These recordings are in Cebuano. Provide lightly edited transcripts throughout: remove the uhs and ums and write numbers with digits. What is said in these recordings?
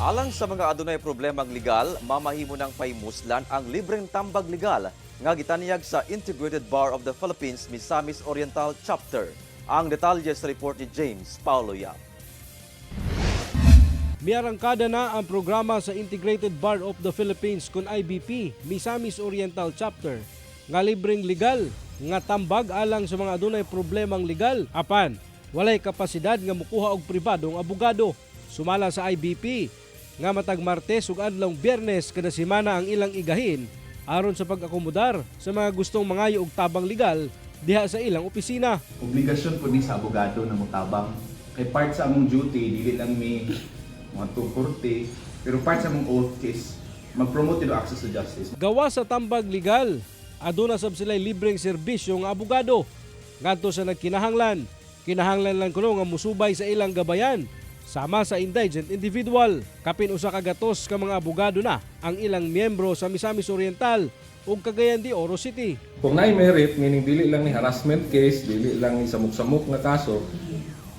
Alang sa mga adunay problemang legal, mamahimo ng pahimuslan ang libreng tambag legal nga gitanyag sa Integrated Bar of the Philippines Misamis Oriental Chapter. Ang detalye sa report ni James Paulo Yap. Miarangkada na ang programa sa Integrated Bar of the Philippines kon IBP, Misamis Oriental Chapter, nga libreng legal nga tambag alang sa mga adunay problemang legal apan walay kapasidad nga mukuha og pribadong abogado. Sumala sa IBP nga matag Martes ug adlawng Biyernes kada semana ang ilang igahin aron sa pag-akomodar sa mga gustong mangayo og tabang legal diha sa ilang opisina. Obligasyon po ni sa abogado na mutabang. Kay part sa among duty, dili lang mi mga korte, pero part sa among oath is mag-promote to access to justice. Gawa sa tambag legal, aduna sab sila'y libreng serbisyo nga abogado. Ngadto sa nagkinahanglan, kinahanglan lang kuno nga musubay sa ilang gabayan sama sa indigent individual. Kapin 100 ka mga abogado na ang ilang miyembro sa Misamis Oriental ug Cagayan de Oro City. Kung naay merit, meaning dili lang ni harassment case, dili lang ni samok-samok nga kaso,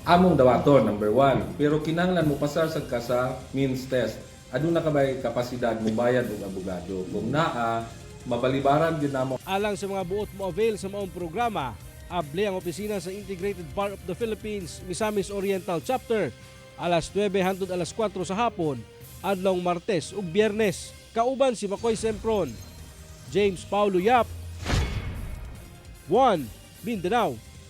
among dawaton, number one. Pero kinahanglan mo pasar sa ka sa means test. Aduna ka ba kapasidad mo bayad og abogado? Kung naa, mabalibaran gyud namo. Alang sa mga buot mo avail sa maong programa, abli ang opisina sa Integrated Bar of the Philippines, Misamis Oriental Chapter, alas 9 hangtod alas 4 sa hapon, adlawng Martes ug Biyernes. Kauban si Makoy Sempron, James Paulo Yap, 1 Mindanao.